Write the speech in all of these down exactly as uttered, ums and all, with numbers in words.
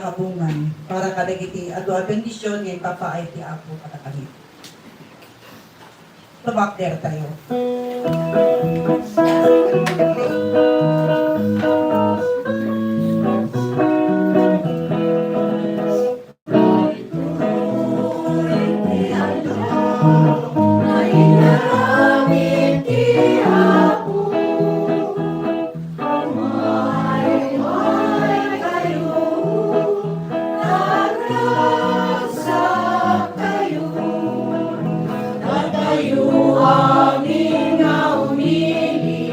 kabungan para kadagiti adu a bendision nga ipapaay ti Apo kadakami. Tumakder tayo. Datayo amin nga umili,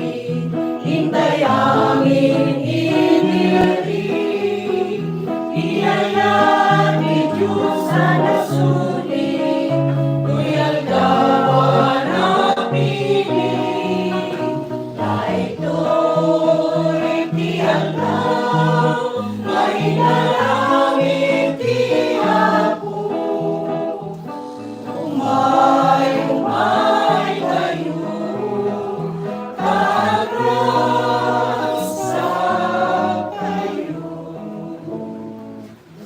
intay amin iti diri. Iyayat ti Dios a nasuli, toy aldaw a napili. Daytoy ti aldaw nga inaramid ti Apo. Umay, umay kayo, agrasa kayo.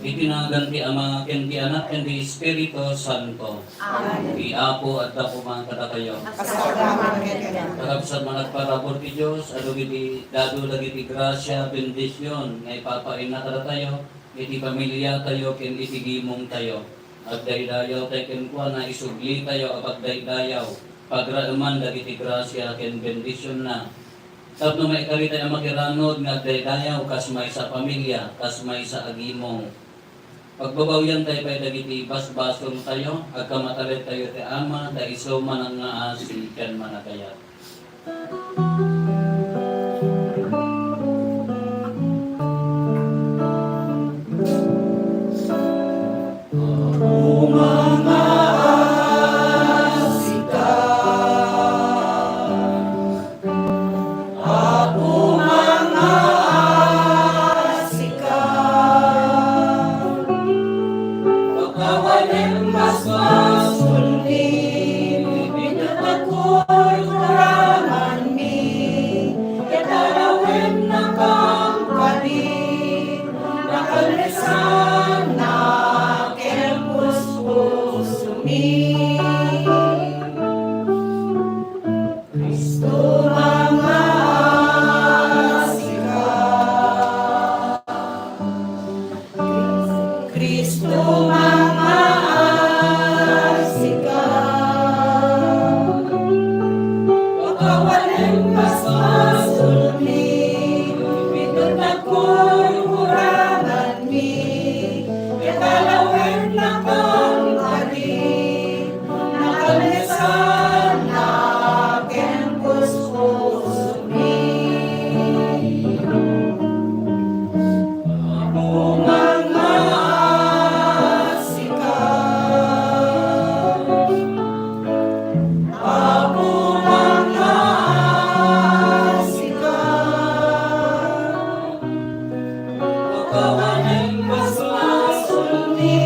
Iti nagan ti Ama, ken ti Anak, ken ti Espiritu Santo. Amen. Ti Apo adda koma kadakayo. Kasama ken kenka. Kakabsat, managparabur ti Dios, adu dagiti, adu dagiti grasia, bendision nga ipapaayna kadatayo iti pamiliatayo ken iti gimongtayo. Agdaydayawtayo kenkuana, isublitayo a pagdaydayaw, pagraeman dagiti grasia ken bendisionna. Tapno maikaritay a makiranod nga agdaydayaw kas maysa a pamilia, kas maysa a gimong. Pagbabawiantayo pay dagiti basbasoltayo, agkamataledtayo ti Ama, ta isu manangngaasi ken managayat. Apo, mangngaasika. Apo, mangngaasika. Pakawanem basbasolmi, bigat a kurkuramanmi, ket alawennakam kadi, nakalessannak ken puspusomi. Cristo, mangngaasika. Cristo, mangngaasika. Pakawanem basbasolmi, bigat a kurkuramanmi, ket alawennakam kadi, nakalessannak ken puspusomi. Apo, mangngaasika. Apo, mangngaasika. Pakawanem basbasolmi,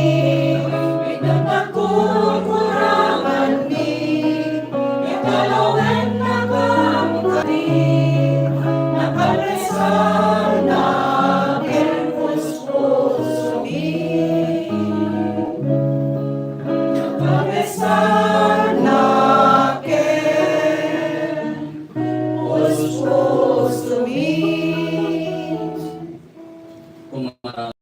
bigat a kurkuramanmi, ket alawennakam kadi, nakalessannak ken puspusomi. Nakalessannak ken puspusomi. Kumara-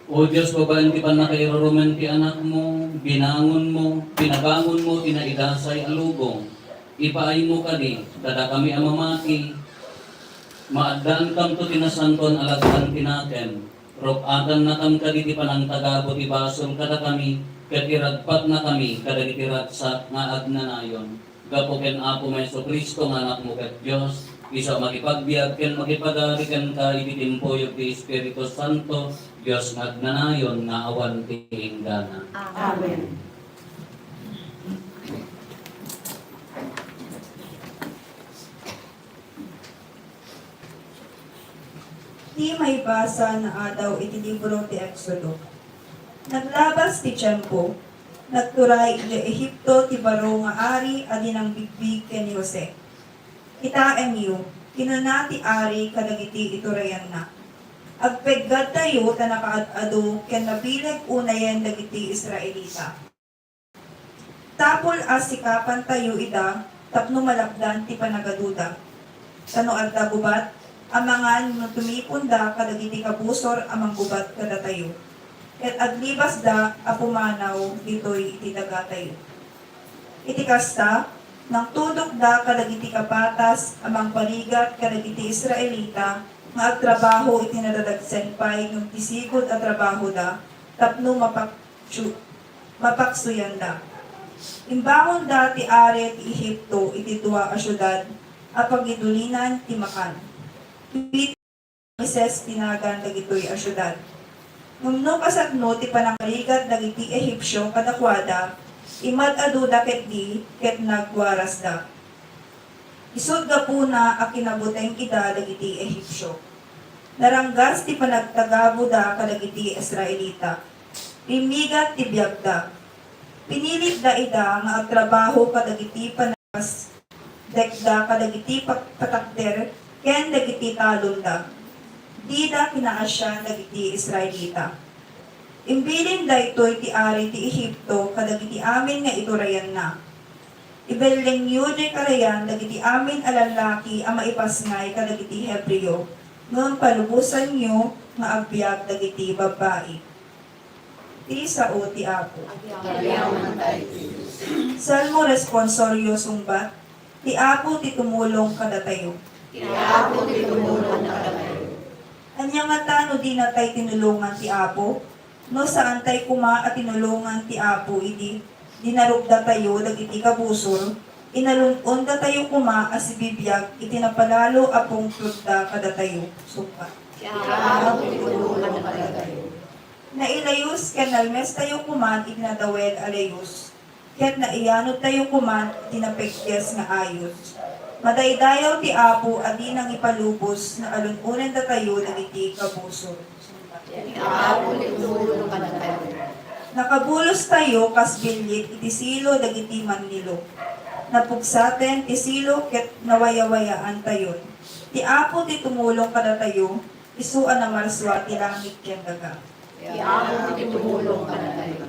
O Dios, babaen ti pannakairurumen ti Anakmo, binangonmo, pinabangonmo ti naidasay a lubong. Ipaaymo kadi, kadakami a mamati, maaddaankamto ti nasantoan a lagdan ti nakem. Ruk-atannakam kadi ti panangtagabo ti basol kadakami, ket iragpatnakami kadagiti ragsak nga agnanayon. Gapu ken Apomi a Jesu-Cristo nga Anakmo ket Dios, isu a makipagbiag ken makipagari kenka iti timpuyog ti Espiritu Santo, Dios nga agnanayon nga awan ti inggana. Amen. Ti maibasa nga adaw iti libro ti Exodo. Naglabas ti tiempo, nagturay idiay Egipto ti baro nga ari a di nangbigbig ken ni Jose. Kitaenyo, Kinuna ti ari kadagiti iturayanna, "Agpeggadtayo ta nakaad-ado ken nabileg unayen dagiti Israelita. Tapol a sikapantayo ida tapno malapdan ti panagaduda. Ta no adda gubat, amangan no tumiponda kadagiti kabusor a manggubat kadatayo, ket aglibasda a pumanaw ditoy iti dagatayo." Iti kasta, nangtudokda kadagiti kapatas a mangparigat kadagiti Israelita nga agtrabaho iti nadadagsen pay ngem ti sigud a trabahoda tapno mapaksu-, mapaksuayanda. Imbangonda ti ari ti Egipto iti dua a siudad a pagidulinan ti makan. Moises ti nagan dagitoy a siudad. Ngem no kasano ti panangrigat dagiti Egipsio kadakuada, imad-adoda ketdi ket nagwarasda. Isut' gapuna a kinabuteng ida dagiti Egipsio. Naranggas ti panagtagabuda kadagiti Israelita. Rimmigat ti biagda. Pinilitda ida nga agtrabaho kadagiti panas-, dekda kadagiti pa-, patakder ken dagiti talonda. Dida kinaasian dagiti Israelita. Imbilin daytoy ti ari ti Egipto kadagiti amin nga iturayanna, "Ibellengyo diay karayan dagiti amin a lallaki a maipasngay kadagiti Hebreo, ngem palubosanyo nga agbiag dagiti babbai." Ti sao ti Apo. Agyamankay ti Dios. Salmo Responsorio. Sungbat. Ti Apo ti tumulong kadatayo. Ti Apo ti tumulong kadatayo. Ania ngata no dinatay tinulongan ti Apo? No saantay koma a tinulongan ti Apo idi dinarupdatayo dagiti kabusor, inalun-ondatayo koma a sibibiag iti napalalo a pungtodda kadatayo. Sungbat. Ti Apo ti tumulong kadatayo. Nailayus ken nalmestayo koman iti nadaweg a layus, ket naiyanodtayo koman iti napigges nga ayos. Madaydayaw ti Apo a di nangipalubos nga alun-onendatayo dagiti kabusor. Ti Apo ti tumulong kadatayo. Nakabulostayo kas billit iti Silo dagiti mannilo. Napugsaten ti Silo ket nawayawayaantayon. Ti Apo ti tumulong kadatayo, isu a namarsua ti langit ken daga. Ti Apo ti tumulong kadatayo.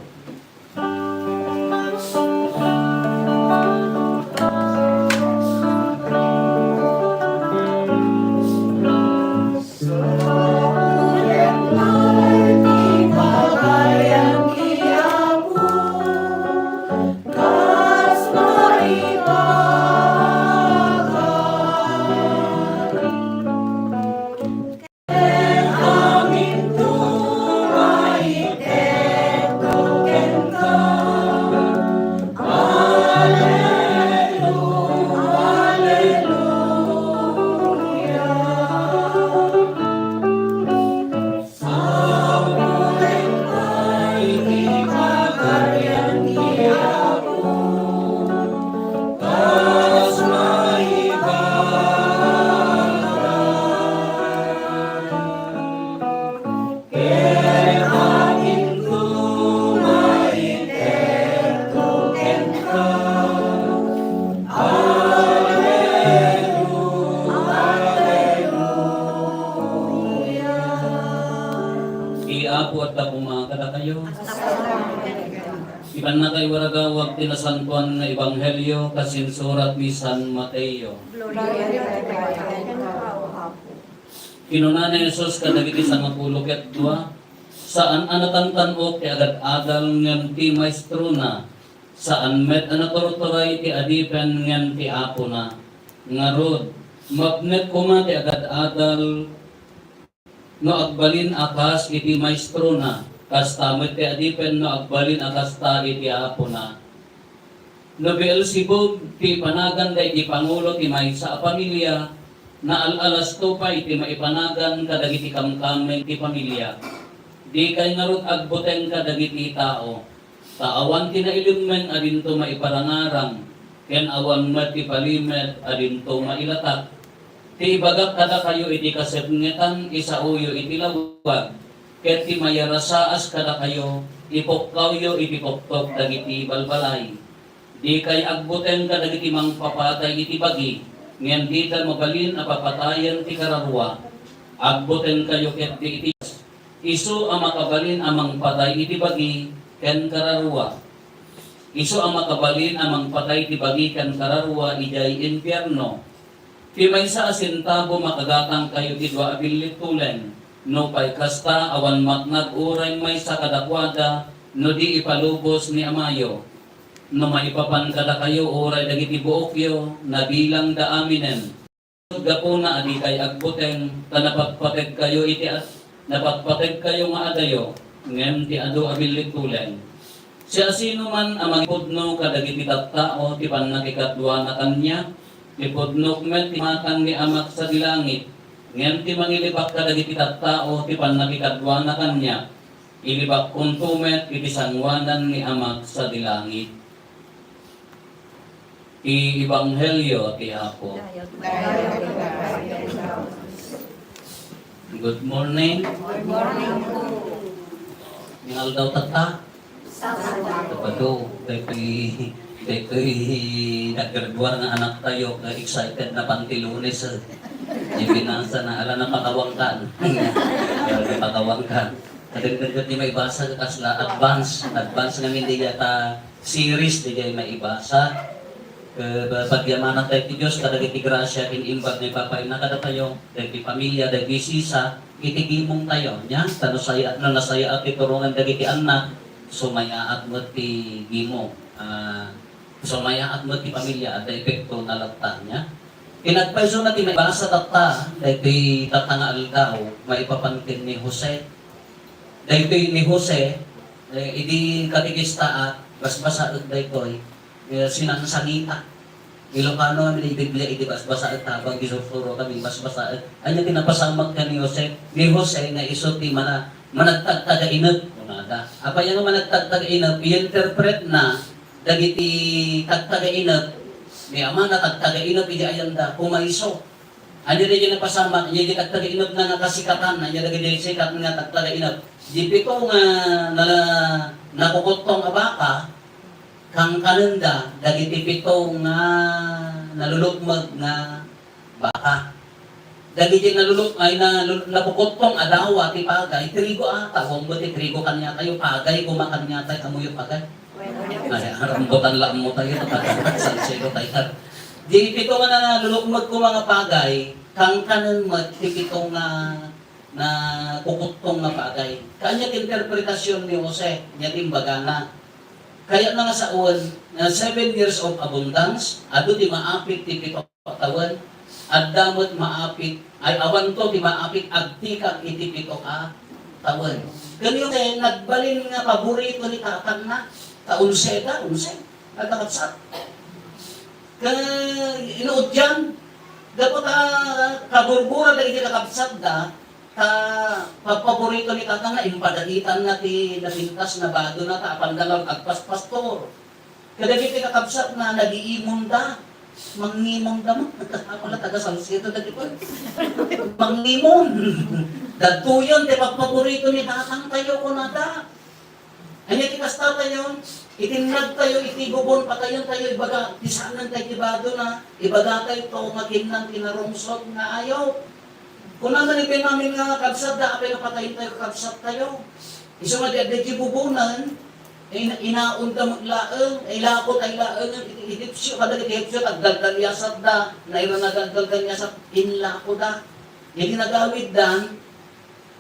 Ti Apo adda koma kadakayo. Ti pannakaiwaragawag ti nasantoan nga ebanghelio kas insurat ni San Mateo. Kinuna ni Jesus kadagiti sangapulo ket dua, "Saan a natantan-ok ti agad-adal ngem ti maestrona. Saan met a naturturay ti adipen ngem ti apona. Ngarud, mapnek koma ti agad-adal no agbalin a kas iti maestrona, kasta met ti adipen no agbalin a kasta iti apona. No Beelzebub ti ipanaganda iti pangulo ti maysa a pamilia, naal-alasto pay ti maipanagan kadagiti kamkameng ti pamilia. Dikay ngarud agbuteng kadagiti tao, ta awan ti nailimmeng a dinto maiparangarang, ken awan met ti palimed a dinto mailatak. Ti ibagak kadakayo iti kasepngetan, isaoyo iti lawag, ket ti mayarasaas kadakayo, ipukkawyo iti puktok dagiti balbalay. Dikay agbuteng kadagiti mangpapatay iti bagi, ngem dida mabalin a papatayen ti kararua. Agbutengkayo ketdi iti Dios, isu a makabalin a mangpatay iti bagi ken kararua. Isu a makabalin a mangpatay ti bagi ken kararua idiay impierno. Ti maysa a sentabo makagatangkayo ti dua a billit tuleng. Nupay kasta, awan matnag uray maysa kadakuada no di ipalubos ni Amayo. No maipapan kadakayo uray dagiti buokyo, nabilangda aminen. Gapuna a dikay agbuteng, ta napatpategkayo iti at-, napatpategkayo nga adayo, ngem ti adu a billit tuleng. Siasinoman a mangipudno kadagiti tattao ti pannakikaduana kaniak, ipudnok met ti matang ni Amak sadi langit, ngem ti mangilibak kadagiti tattao ti pannakikaduana kaniak, ilibakkonto met iti sangoanan ni Amak sadi langit. Ti Ebanghelio ti Apo. Good morning. Good morning po. Nia nga aldaw tatta? Sabado. Daytoy, daytoy naggraduar nga anaktayo, excited na panti Lunes, eh. Di binasa na, ala, napakawangkan. Napakawangkan. Kadagdag ti maibasa, kasla advance, advance ngamin diay ta series diay maibasa. Eh, ba-, pagyamanan tayo ti Dios kadagiti grasia ken imbag nga ipapaayna kadatayo, dagiti pamilya, dagiti sisa, iti gimong tayo, nya, ta no saya-, no nasayaat ti turongan dagiti annak, sumayaat met ti gimong, ah, sumayaat met ti pamilya, adda epekto na latta, nya. Inagpaysona ti maibasa tatta, daytoy tatta nga aldaw, maipapan ken ni Jose. Daytoy ni Jose, eh, idi katekista, ah, basbasaek daytoy, eh, sinangsangita. Ilocano nga ni Biblia idi basbasaek, tabang isursuro kami basbasaek. Ania ti napasamak ken ni Jose? Ni Jose nga isu ti mana-, managtagtagainep, kunada. Apay nga managtagtagainep? I-interpret na dagiti tagtagainep, ni amana tagtagainep idi ayanda, pumayso. Ania daydi napasamak, ania di tagtagainepna nga kasikatan, ania dagiti sikat nga tagtagainep. Di pito nga na-, nakukuttong a baka, kankanenda dagiti pito nga nalulukmeg nga baka. Dagiti naluluk-, ay, nalu-, nakukuttong a dawa ti pagay, trigo ata, awan met ti trigo kaniatayo, pagay, koma kaniatayo, amoyo pagay. Ay, arambutan la ammo tayo, Salcedo tayo. Di pito nga nalulukmeg koma nga pagay, kankanen met ti pito nga nakukuttong nga pagay. Kanya ti interpretasyon ni Jose, nya ti imbagana. Kayatna nga sawen, nga seven years of abundance, adu ti maapit ti pito a tawen, adda met maapit, ay, awanto ti maapit agtikang iti pito a tawen. Ken Jose, nagbalin nga paborito ni tatangna, ta onse da, onse, adda kabsat. Ken inudian, gapu ta kaburbura dagiti kakabsatda, ta pagpaborito ni tatangna, impadaitanna ti napintas nga badona, ta apanda nga agpaspastor. Kadagiti kakabsatna, nagiimonda. Mangimonda man. Ako la taga Salcedo dagitoy. Mangimon. Dagitoyen ti pagpaborito ni tatangtayo, kunada. Ania ti kasta tayo? Itinnag tayo iti bubon, patayen tayo, ibaga, pisanen tayo ti badona, ibaga tayo to nga kinnan ti narungsot nga ayop. Kuna man ni Benjamin nga kabsat da, apay nga patayen tayo, kabsat tayo. Isu nga di adda iti bubonen, in-, inaon da met laeng, ilako tayo laeng iti Ehipsio, kadagiti Ehipsio, agdaldaliasat da, naira nagdaldaliasat, inlako da. Iti nagawid dan,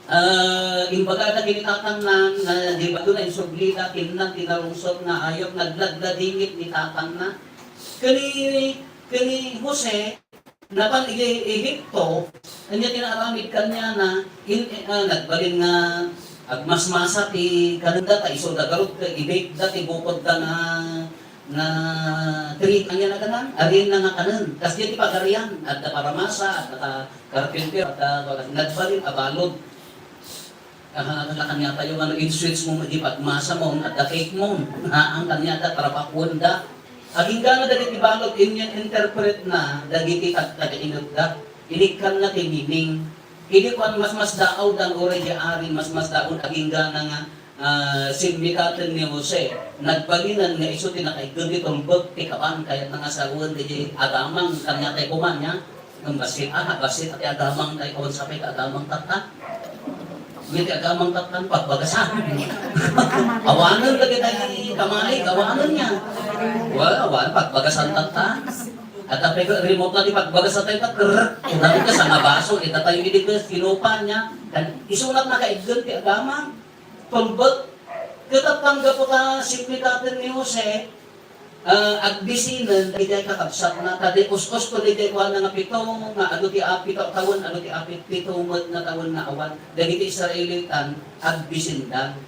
Ah, imbagada ken ni tatangnan nga di badona insublida, kinnan ti narungsot nga ayop, nagladladingit ni tatangna. Ken ni, ken ni Jose, napan iti Egipto, ania ti naaramid kaniana, in-, ah, nagbalin nga agmasmasa ti kanenda, ta isu da garud, ket ibakda ti bukodda nga nga tri-, ania nga kanan? Arienna nga kanen. Kasdiay ti Pagarian, adda paramasa, adda ka-, karpintero, adda, nagbalin a balud. Ah, kaniatayo nga no in-switch mo, di pagmasa mo, adda cake mo. Haan, kaniada, trabahuenda. Agingga dagiti balud, inyan interpret na, dagiti tag-, taga-inepda. Inikkanna ti meaning. Idi kuan, masmasdaawdan, uray di ari, masmasdaawdan, agingga nga, Ah, simmikaten ni Jose, nagbalinen nga isu ti nakaiggen ti tulbek ti kaban, kayatna nga sawen daydiay agamang, kaniatayo koma nia. Ngem bassit, ah, bassit ti agamang tayo, awan sapay ti agamang tatta. Iti agamang tatta, pagbagasan. Awanen dagiti kamalig, awanen nia. Wa, awan, pagbagasan tatta. At apay ka remote na ti pagbagasan tayo, ta krrr, unang ka sa nga baso, ita tayo idi ka sinupa nia. Kan, isu met nakaiggen ti agamang. Tulbek, ket apay gapu ta simmikaten ni Jose, ah, agbisinen daydiay kakabsatna, ta di us-usto daydiay kuana nga pito, nga adu ti a-, pito a tawen, adu ti a-, pito met nga tawen nga awan. Dagiti Israelitan, agbisindan.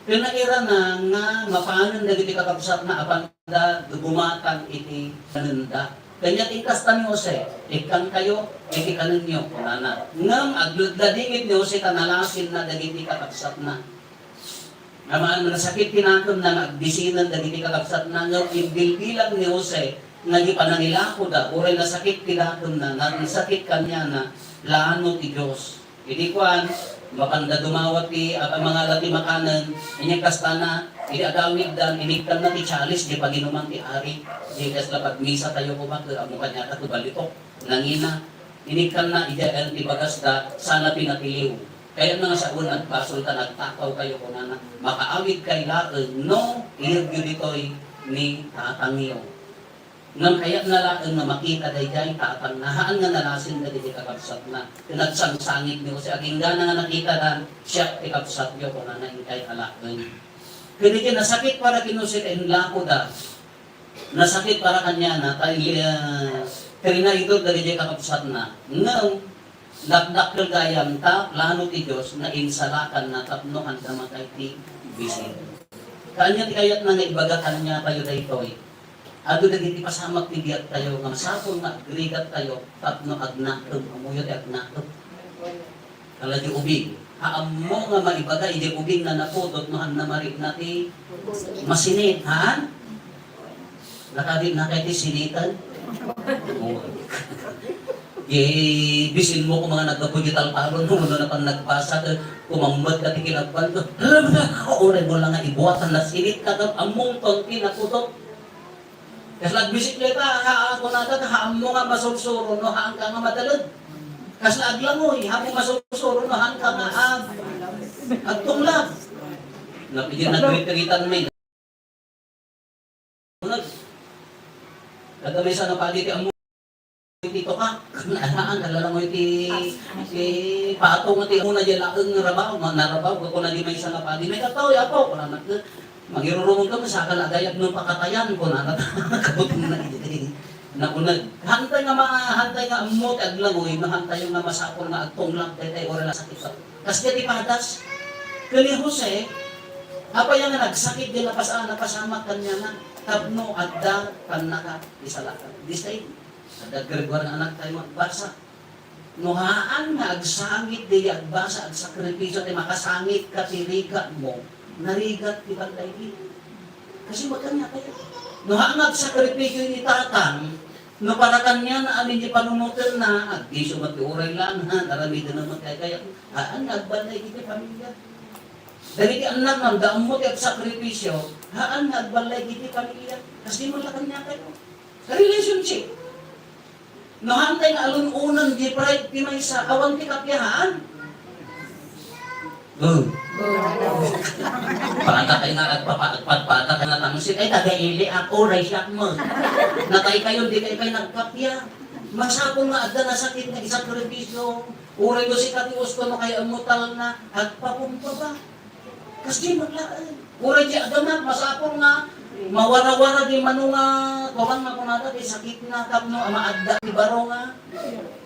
Ket nairana nga mapanen dagiti kakabsatna a panda gumatang iti kanenda. Kaniat inkasta ni Jose, "Ikkankayo iti kanenyo," kunana. Ngem agladladingit ni Jose ta nalasinna dagiti kakabsatna. Amangan nasakit ti nakemna nga agbisinen dagiti kakabsatna, ngem imbilbilang ni Jose nga di panangilakoda, uray nasakit ti nakemna, nasakit kaniana, lano ti Dios. Idi kuan, mapanda dumawa ti, ah, mangala ti makanen, inya kastana, idi agawiddan, inikkanna ti chalice, di paginuman ti ari, di kasla pagmisa tayo koma, ket ammo kaniata, ket balitok, nangina, inikkanna, idi ayan ti bagasda, sana pinatiliw. Kayatna nga sawen, nagbasol ta, nagtakaw kayo, kunana, makaawid kay laeng, no, iyegyo ditoy ni tatangyo. Ngem kayatna laeng nga makita daydiay tatangna, haan nga nalasin dagiti kakabsatna. Ket nagsangsangit ni Jose, "Aginggana nga nakitadan, siak ti kabsatyo," kunana, "inkay alaen." Ket iti nasakit para ken Jose ta inlakoda, nasakit para kaniana, ta, ah, trinaidor dagiti kakabsatna. Ngem, dakdakkel gayam ta plano ti Dios nga insalakanna tapno handa matay ti bisin. Kaanya ti kayatna nga ibaga kaniatayo daytoy. Adu dagiti pasamak ti biagtayo nga masapul nga agrigattayo tapno agnakem. Ammoyo ti agnakem. Kala di ubing. Ha, ammo nga maibaga, idi ubing na napudot, no, han na marikna ti masinit, ha? Nakadi na kay ti sinitan? Oo. Di, bisin mo kung mga nagkapo di taltalon mo, no, napan nagbasa, eh, kumambat ka ti kinagban ko. Alam na, oray mo lang nga ibuatan na sinit ka, ammong ton ti napudot. Kasla agbisikleta, ha, kunada, ha, ammo nga masursuro, no, haan ka nga madaled. Kasla aglangoy, ha, ammo masursuro, no, haan ka nga ag-, agtunglad. Napigil na grit-gritan mi. Kunag, kada may sana padi ti ammo, ti tukak. Naan, nalalangoy ti, ti patong, ti ammo na di laeng nga rabaw, ma-, narabaw, kuna di may sana padi. May kataw, yapaw, kuna na, Mangirurumong ka, masakal agayat no pakatayan, kunana. Kabuteng na iti nakunag. Hantay nga ma-, hantay nga ammo ti aglangoy, no, hantay nga masapul nga agtunglad, daytay oras a sakit. Kas ti padas, ken ni Jose, apay nga nagsakit di napas-, napasamak kaniana, tapno adda pannaka isalakan. Di say, adda Gregorio nga anak tayo magbasa. No haan nga agsangit, di agbasa, agsakripisyo, ti makasangit ka ti rigatmo, narigat ti balay idi. Kasi magkanya tayo. No haan nga agsakripisyo ni tatang, no para kaniana amin ti panunotenna, agdisso met ti uray lang, ha, aramiden met kay kaya, haan nga agbalay iti pamilya. Dagiti annak, ma'am, da ammo ti agsakripisyo, haan nga agbalay iti pamilya. Kasi mo la kanya kayo. Relationship. No, hantay nga alun-unon, di pride ti maysa, awan ti kapiahan. Oh. Patakay nga agpapa-, agpatpatakay nga tangsit, ay, taga-ili ako, uray siak mo. Natay kayo, di kayo kayo nagkapia. Masapul nga adda nasakit nga isakripisyo. Uray do si Kati Usko, no, kaya mutal na, agpakumbaba. Kasdi met laeng. Uray di aganak, masapul nga mawara-wara di mano nga kuman nga kunada ti sakit na tapno a maadda ti baro nga.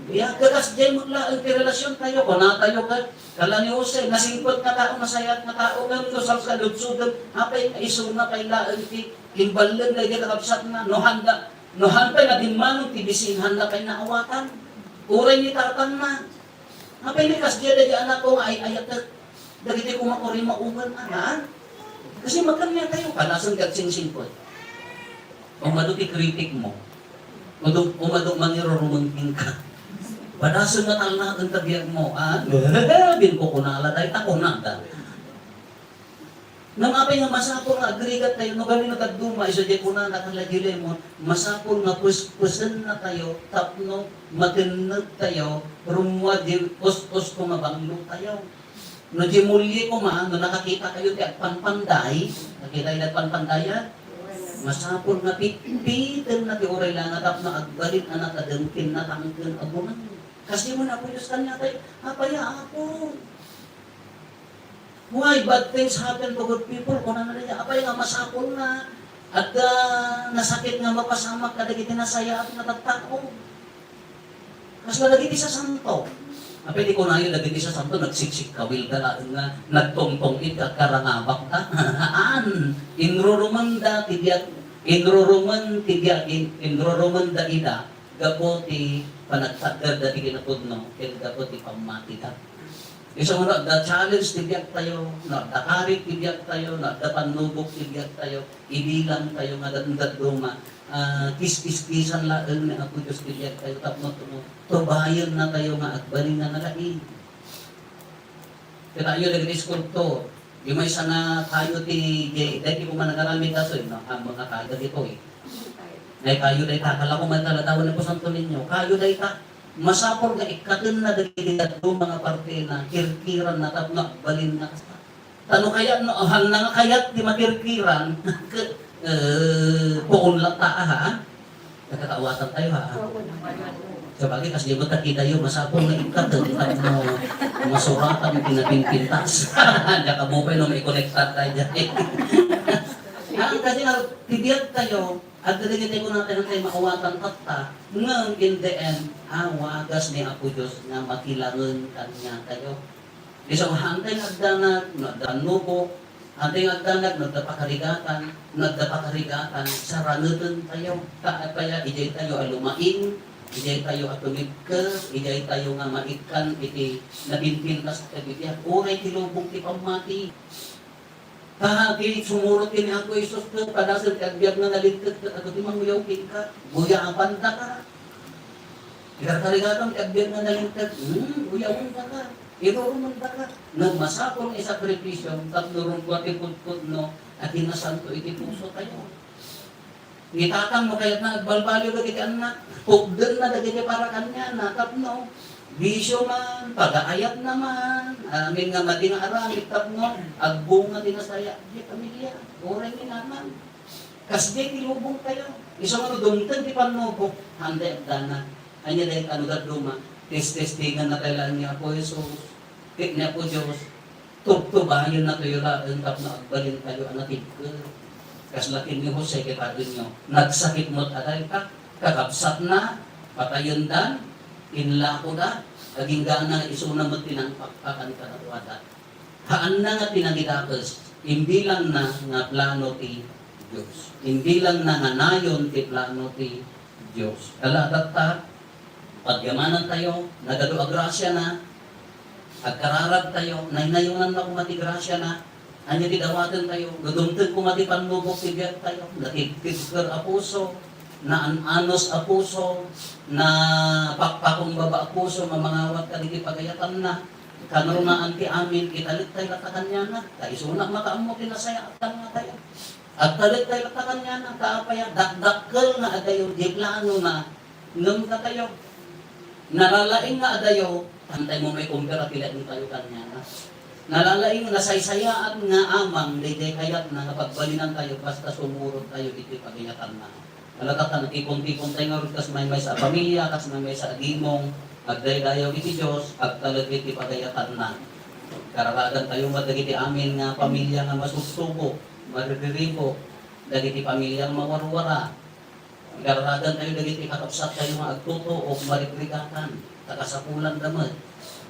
Ya, kasdi met laeng ti relasyon tayo, kunatayo ket kala ni Jose, nasingpet nga tao, nasayaat nga tao, ngem no, saan sa ludsodem, apay nga isu na pay laeng ti imballen dagiti kakabsat na, no handa, no handa nga dimmanon ti bisin, handa pay naawatan. Uray ni tatang na. Apay ni kasdi dagiti anak ko nga ay-ayatek. Dagiti kumakuri maungan, anak. Kasi magkanya tayo, panasan ka singsingpet. Umado ti kritik mo. Umado, umado mangirurumengting ka. Panasan nga talnaen ta biag mo, ah? Bin ko kunala, dahil ta kunada. Ngem apay nga masapul nga agrigat tayo, no, gamin no dadduma, isu diay kunana kan la Filemon, masapul nga pus-, pusennatayo tapno matenneg tayo, rummuar diay us-usko nga banglo tayo. No diay mulye koma, no nakakita kayo ti agpanpanday, nakita yung agpanpandayan? Masapul nga pitpiten na ti uray la nga tapno agbalin a natadem ken natangken a bunga. Kasi mo na, Apo Diyos, kanya tayo, apay, Apo? Why bad things happen to good people? Kunana niya, apay nga masapul nga adda nasakit nga mapasamak kadagiti nasayaat nga tattao. Kasla dagiti sasanto. Apay ti kunayo dagiti sasanto, nagsiksikkawilda laeng nga nagtungtong-it nga agkarangabakda. Haan, inrurumenda ti biag, inrurumen ti biag, in-, inrurumenda ida gapu ti panagtagderda ti kinapudno ken gapu ti pammatida. Isu nga no adda challenge ti biagtayo, no adda karit ti biagtayo, no adda pannubok ti biagtayo, ibilangtayo nga dan-, dadduma, ah, kis-, kiskisan laeng ni Apo Dios ti biagtayo tapno tumo-, tubayennatayo nga agbalin nga nalaing. Kitayo dagiti skulptor, yung maysa nga kayo ti, di, di, di ko man nagaramid datoy, no? Ang mga kayo ditoy. Ay, kayo dayta, kala ko man taladawan ni Santo Niño. Kayo dayta, masapul nga ikkatenna dagiti dadduma nga partena, kirkiranna tapno agbalinna kasta. Ta no kayat, no, ahanna nga kayat ti makirkiran, ke-, eh, puon latta, ha? Nagkakaawatan tayo, ha? Sabagay, kas di mo takidayo, masapul nga ikkaten, tapno masuratan ti napinpintas. Diak ammo pay no maikonektar tayo diay. Ah, kasi nga, ti biagtayo, Adda dagiti kunatayo nga maawatan tatta, ngem in the end, a, wagas ni Apo Dios nga makilangen kaniatayo. Isu nga, hantay nga agdanag, no adda pannubok, hantay nga agdanag, no adda pakarigatan, no adda pakarigatan, sarangetentayo. Ta apay a, idiay tayo a lumaing, idiay tayo a tumibker, idiay tayo nga maikkan iti napinpintas a bibiag. Uray ti lubong ti pammati. Ta ti sumurot ken ni Apo Jesus ket padasen ti agbiag nga nalinteg ket adu ti manguyaw kenka, guyabandaka. Ikarkarigatan ti agbiag nga nalinteg, hmm, guyawendaka, irurumendaka. Ngem masapul nga isakripisio tapno rummuar ti pudpudno a kinasanto iti pusotayo. Ni tatang, no kayatna agbalbaliw dagiti annak, pukdenna dagiti para kaniana, tapno bisio man, pagaayatna man, amin nga madi nga aramid tapno agbunga ti nasayaat ti pamilia. Uray ni naman. Kasdi ti lubongtayo. Isu nga no dumteng ti pannubok, hantay agdanag. Ania dayta no dadduma, testestingannatayo laeng ni Apo Jesus, ket ni Apo Dios, Tubtubayennatayo laeng tapno agbalintayo a natibker. Kasla ken ni Jose, kitaenyo, nagsakit met a dayta, kakabsatna, patayendan, inlakoda, aginggana nga isuna met ti nangpakpakan kadakuada. Haanna nga ti nangidakes, imbilangna nga plano ti Dios. Imbilangna nga nayon ti plano ti Dios. Ala, tatta, pagyamanantayo, nagadu a grasiana, agkararagtayo, naynayonanna koma ti grasiana, ania ti dawatentayo, no dumteng koma ti pannubok ti biagtayo, natibtibker a puso, naan-anos a puso, napakpakumbaba a puso nga mangawat kadagiti pagayatanna, kanrunaan ti amin, italektay latta kaniana, ta isuna makaammo ti nasayaat kaniatayo. Agtalektay latta kaniana, ta apay a, dakdakkel nga adayo, di planona, ngem katayo. Nalalaing nga adayo, hantay mo maikumpara ti laingtayo kaniana. Nalalaing, nasaysayaat nga amang daydiay kayatna nga pagbalinantayo basta sumurot tayo iti pagayatanna. Ala, tatta, nagtipon-tipon tayo ngarud kas maymaysa a pamilia, kas maymaysa a gimong, agdaydayaw iti Dios, agtalek iti pagayatanna. Kararagantayo met dagiti amin nga pamilia nga masubsubo, maririribo, dagiti pamilia nga mawarwara. Kararagantayo dagiti kakabsattayo nga agtutuok, marigrigatan, ta kasapulanda met.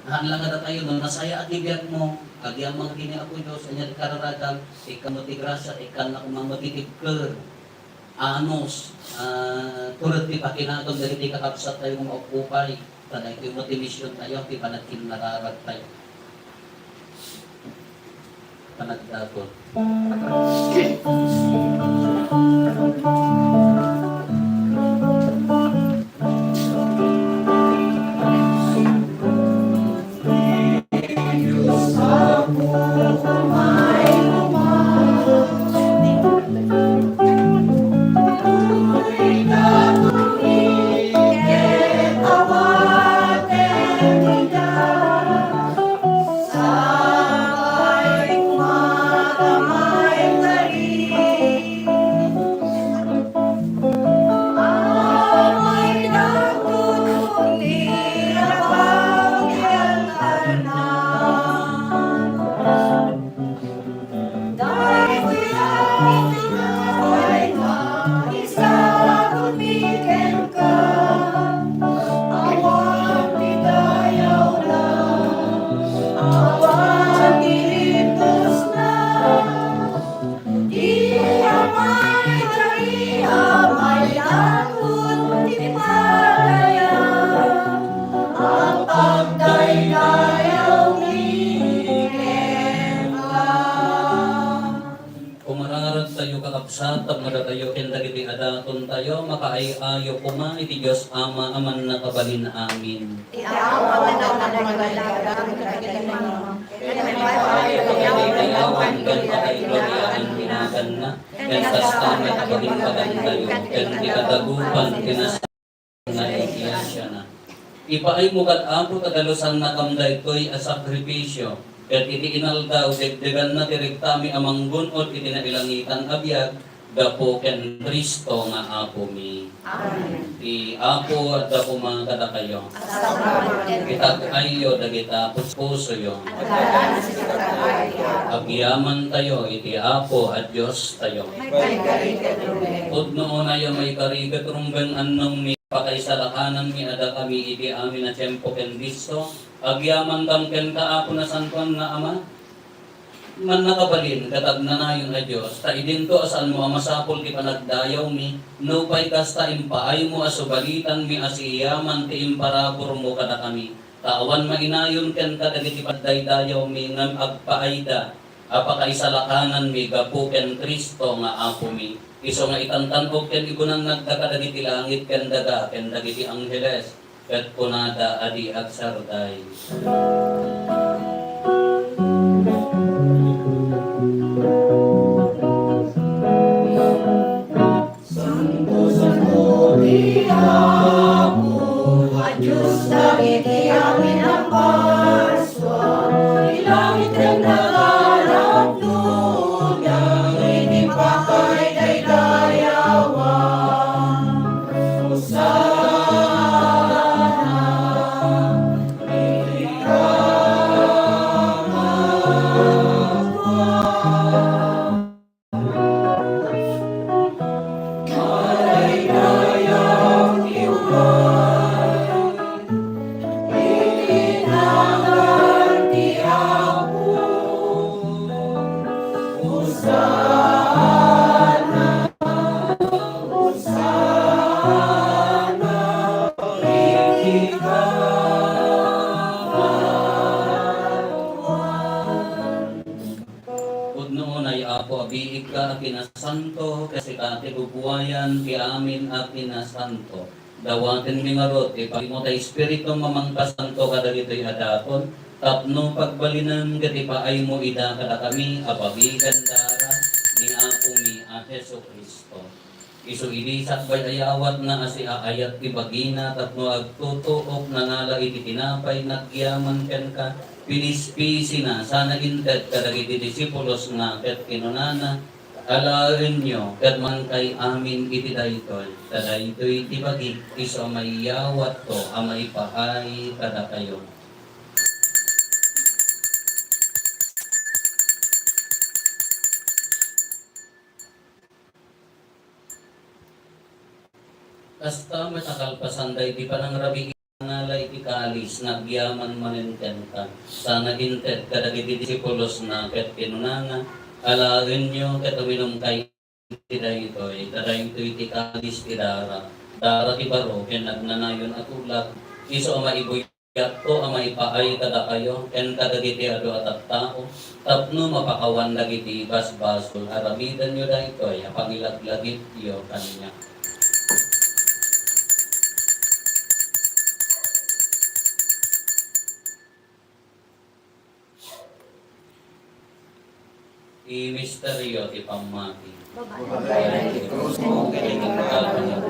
Haan la nga datayo, no nasayaat ti biagmo, agyamang ken ni Apo Dios, ania ti kararagan, ikkan met ti grasia, ikkanna koma met ti tibker. Anos, ah, tured ti pakinagan dagiti kakabsattayo nga maupupay, ta daytoy met ti misiontayo ti panagkinnararagtayo. Panagdakot. Sa tapno datayo ken dagiti adatontayo, makaay-ayo koma iti Dios Ama a mannakabalin amin. Ti Apo a mannakabalin kadagiti adatontayo, ken makaay-ayo koma iti Apo a mannakabalin kadagiti adatontayo, ken kasta met a pagimbagantayo ken ti kadagupan ti nas- nga iglesia na. Ipaaymo kad Apo ta dalusannakam daytoy a sakripisio, ket iti inaldaw, degdeganna ti riktam a manggun-od iti nailangitan a biag gapu ken Cristo nga Apomi. Amen. Ti Apo adda koma kadakayo. Itag-ayyo dagita puspusoyo. Agyamantayo iti Apo a Diostayo. Pudno unay a maikari ket rumbeng annongmi. Pakaisalakananmi a dakami iti amin a tiempo ken bisto, agyamantam kenka, Apo, Nasantoan nga Ama. Mannakabalin ket agnanayon a Dios, ta idinto a saanmo a masapul ti panagdayawmi, nupay kasta, impaaymo a subalitanmi a siyaman ti imparaburmo kadakami, ta awan mainayon kenka dagiti pagdaydayawmi ngem agpaayda a pakaisalakananmi gapu ken Cristo nga Apomi. Isu nga itantan-ok ken igunannagda kadagiti langit ken daga ken dagiti angheles, ket kunada a di agsardeng. Santo, santo ti Apo a Dios dagiti amin a Pasua, ti langit ken daga napnona iti pakaidaydayawan. Hosanna iti kangatoan. Pudno unay, Apo, a biigka a kinasanto, ket sika ti bubuayan ti amin a kinasanto. Dawatenmi ngarud ti pagimo ta Espiritu a mangpasanto kadagitoy a daton, tapno pagbalinem ket ipaaymo ida kadakami a bagi ken dara ni Apomi a Jesu-Cristo. Isu idi sakbay a yawatna a siaayat ti bagina tapno agtutuok, nangala iti tinapay, nagyaman kenka, pinispisina, sana inted kadagiti disipulosna, ket kinunana, "Alaenyo ket mankayo amin iti daytoy, ta daytoy ti bagik, isu a mayawatko a maipaay kadakayo." Kasta met a kalpasan daydi panangrabii, nangala iti kalis, nagyaman manen kenka, sana inted kadagiti disipulosna, ket kinunana, "Alaenyo ket uminumkayo iti daytoy, ta daytoy ti kalis ti dara, dara ti baro ken nagnanayon a tulag, isu a maibuy-, Yatto a maipaay kadakayo ken kadagiti adu a tattao tapno mapakawan dagiti basbasol. Aramidenyo daytoy a pangilaglagipyo kaniak. Ti misterio ti pammati. Babaen ti krusmo ken iti pagkabanag,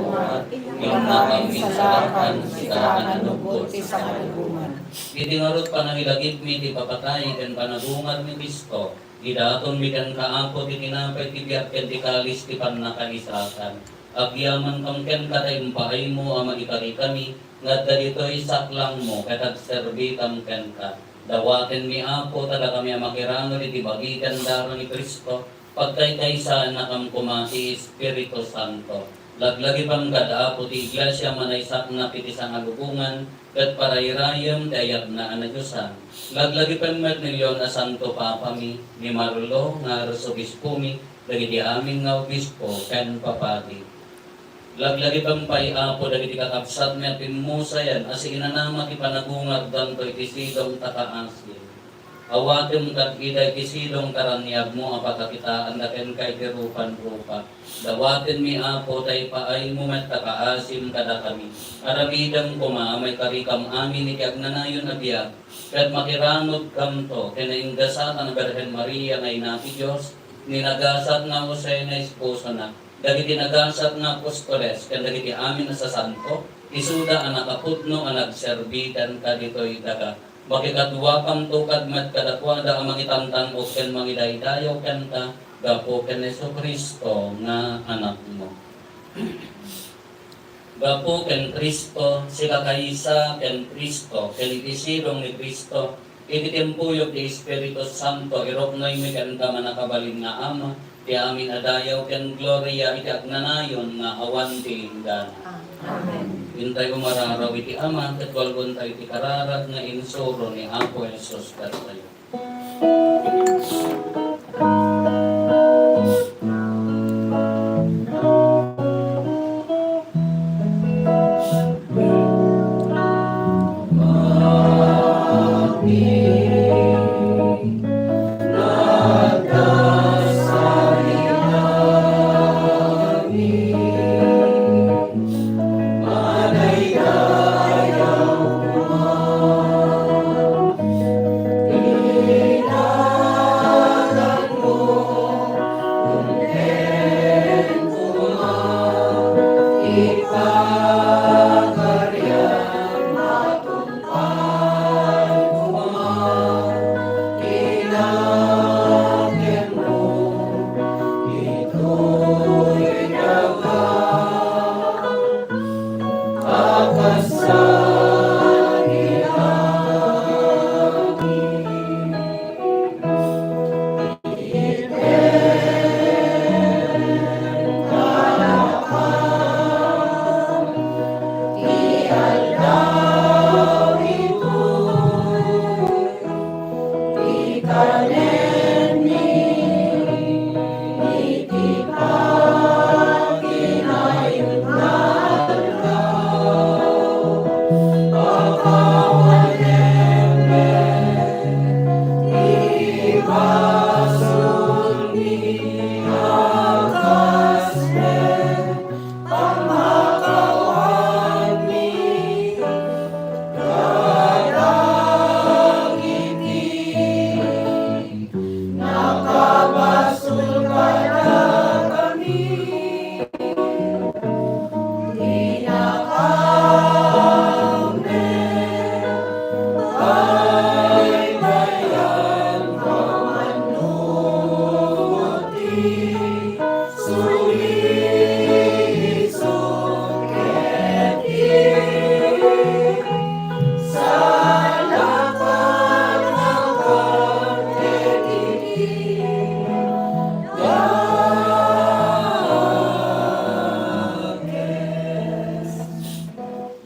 innakam misalakan, sika a nannubbot ti sangalubongan. Iti ngarud, panangilagipmi ti papatay ken panagungar ni Cristo, idatonmi kenka, Apo, ti tinapay ti biag ken ti kalis ti pannakaisakan. Agyamankam kenka ta impaaymo a maikarikami nga adda ditoy saklangmo ket agserbikam kenka. Dawatenmi, Apo, ta dakami a makiranged iti bagi ken dara ni Cristo, pagkaykaysaennakam koma ti Espiritu Santo. Laglagipem kad Apo ti Iglesia a manaysaknap iti sangalubongan ket parayrayem ti ayatna a nadiosan. Laglagipem met ni Leon a Santo Papami, ni Marlo nga Arsobispomi, dagiti amin nga obispo ken papadi. Laglagipem pay, Apo, dagiti kakabsatmi a pimmusayan a siinanama ti panagungardanto iti sidong ta kaasi. Awatem kad ida iti sidong karaniagmo a pakakitaanda kenka iti rupan-rupa. Dawatenmi, Apo, ta ipaaymo met ta kaasim kadakami. Aramidem koma a maikarikam amin iti agnanayon a biag, ket makiranudkamto ken naingasatan a Birhen Maria nga Ina ti Dios, ni nagasat nga Jose nga esposona, dagiti nagasat nga apostoles, ken dagiti amin a sasanto, isuda a nakapudno a nagserbi kenka ditoy daga. Makikaduakamto kad met kadakuada a mangitantan-ok ken mangidaydayaw kenka gapu ken Jesu-Cristo nga Anakmo. Gapu ken Cristo, sika kaysa ken Cristo, ken iti sidong ni Cristo, iti timpuyog ti Espiritu Santo, iruknoymi kenka, mannakabalin nga Ama, ti amin a dayaw ken gloria iti agnanayon nga awan ti inggana. Amen. Intayo mararaw iti Ama, ket walgontayo iti kararag nga insuro ni Apo Jesus kadatayo.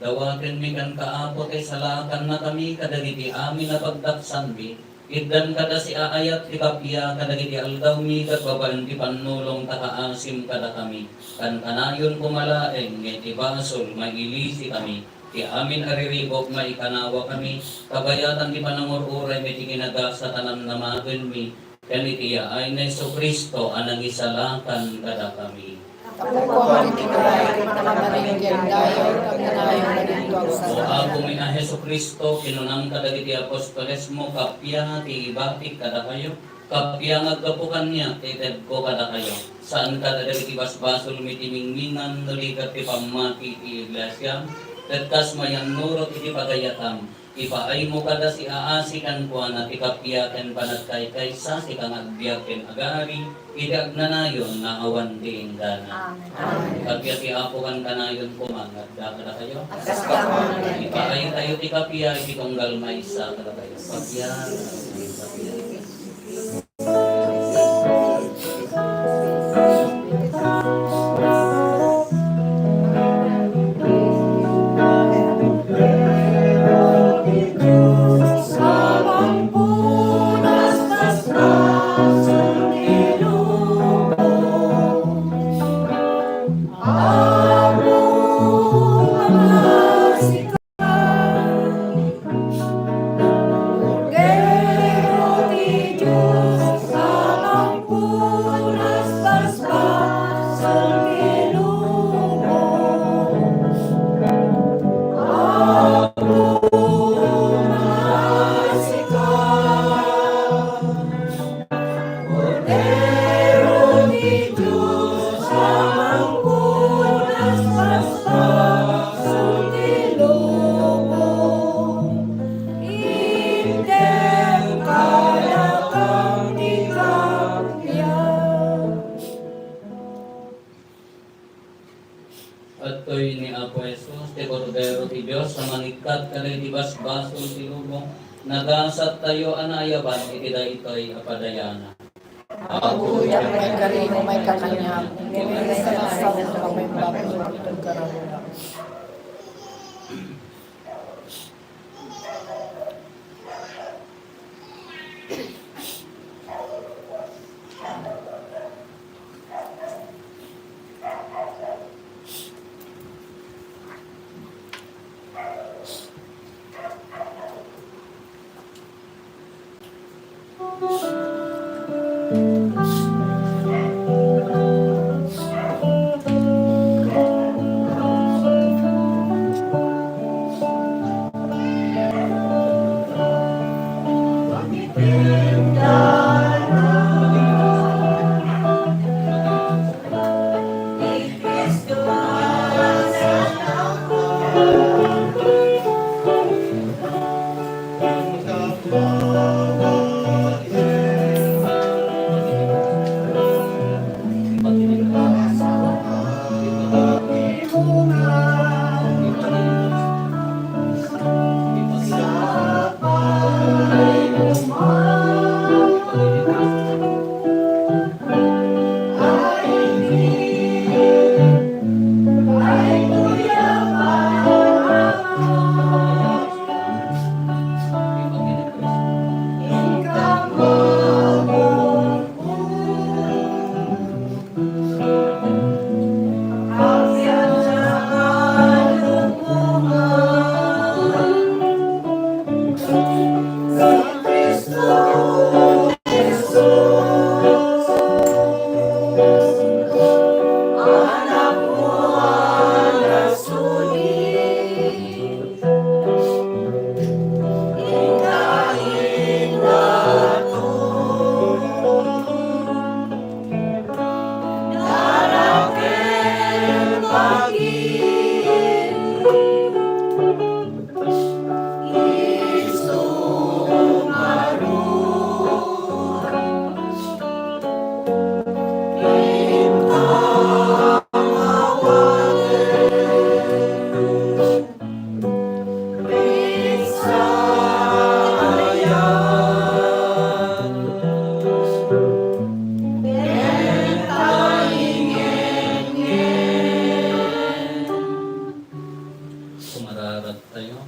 Dawatenmi kenka, Apo, ta isalakannakami kadagiti amin a pagdaksanmi. Itdan kada siaayat ti kappia kadagiti aldawmi ket babaen ti pannulong ta kaasim kadakami. Kankanayon koma laeng nga iti basol, mailisikami. Ti amin a riribuk, maikanawakami. Kabayatan ti panangur-uraymi ti kinagasat a namnamagenmi. Ken iti yaay ni Jesu-Cristo a nangisalakan kadakami. Tapno koma ti turay ket panagbaliwen ken dayaw ket nanayon nga agsa. O Apomi a Jesu-Cristo, kinunam kadagiti apostolesmo, kappia ti ibatik kadakayo, kappia nga aggapu kaniak ti itedko kadakayo. Saan kadagiti basbasolmi ti mingmingan, no di ket ti pammati ti iglesia, ket kas mayannurot iti pagayatam, ipaaymo kada siaasi kenkuana ti kappia ken panagkaykaysa, sika nga agbiag ken agari iti agnanayon nga awan ti inggana. Amen. Kappia ti Apo kankanayon koma nga adda kadakayo. Ipaaytayo ti kappia iti tunggal maysa kadakayo. Kappia, kappia. Kat kadagiti basbasol ti lubong, nagasattayo a naayaban iti daytoy a padayanan. Apo, diak maikari no maikakaniak, ngem sa nasawen a maimbag ti tunggal. Sumararag tayo.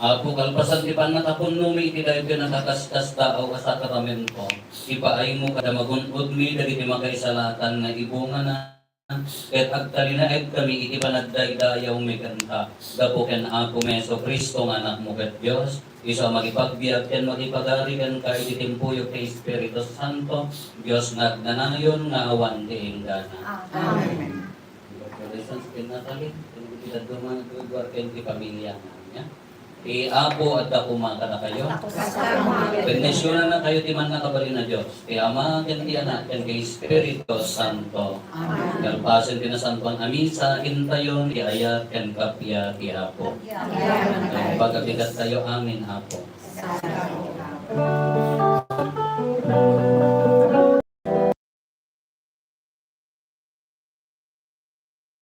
Apo, kalpasan ti pannakapunnomi iti daytoy a nakaskasdaaw a sakramento, ipaaymo kada magun-odmi dagiti makaisalatan nga ibungana, ket agtalinaedkami iti panagdaydayawmi kenka, gapu ken Apomi Jesu-Cristo nga Anakmo ket Dios, isu a makipagbiag ken makipagari kenka iti timpuyog ti Espiritu Santo, Dios nga agnanayon nga awan ti inggana. Amen. Congratulations ken Natalie, ken iti dadduma nga lugar ken ti pamiliana. Ti Apo adda koma kadakayo. Bendisionannakayo ti Mannakabalin a Dios, ti Ama, ken ti Anak, ken ti Espiritu Santo. Amen. Kalpasen ti Nasantoan a Misa, intayon ti ayat ken kappia ti Apo. Amen. Pagkabigattayo amin, Apo.